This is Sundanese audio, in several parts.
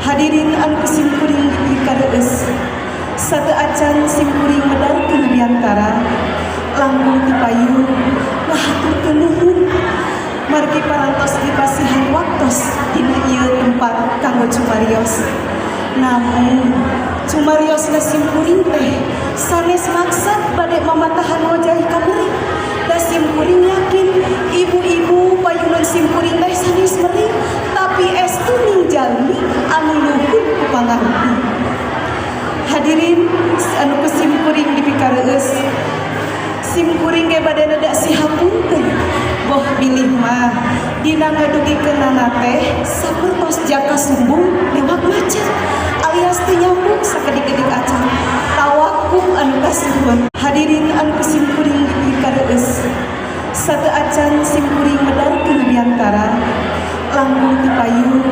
Hadirin anu ku simkuring dipikareus, sateuacan simkuring medarkeun biantara, langkung ti payun ngahaturkeun nuhun margi parantos dipasihan waktos dina ieu tempat kanggo cumarios. Namun cumariosna simkuring teh sanes maksad bade mamatahan wajah kameri. Da simkuring yakin ibu-ibu payunan simkuring teh sanes meri, tapi estu ning jalmi anu luhur ku pangarti. Hadirin anu ku simkuring dipikareus, simkuring ge bade neda sihapunten boh bilih mah dina ngadugikeunana teh sapertos jaka sumbung lewat macet alias teu nyambung sakedik-kedik acan. Tawakup anu kasuhun. Hadirin anu ku simkuring dipikareus, sateuacan simkuring medarkeun biantara, langkung ti payun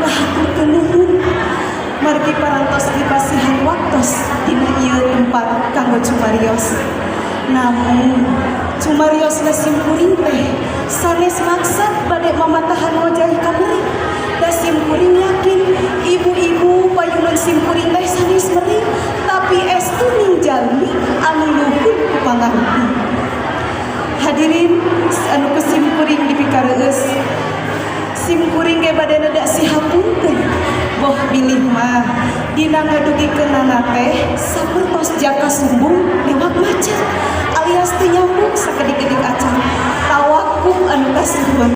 ngahaturkeun nuhun margi parantos dipasihan waktos dina ieu tempat kanggo cumarios. Namun cumariosna simkuring teh sanes maksad bade mamatahan wajah kameri. Da simkuring yakin ibu-ibu payunan simkuring teh sanes meri, tapi estu ning jalmi anu luhur ku pangarti. Hadirin anu ku simkuring dipikareus, simkuring ge bade neda sihapunten boh bilih mah dina ngadugikeunana teh sapertos jaka sumbung lewat macet alias teu nyambung sakedik-kedik acan. Tawakup anu kasuhun.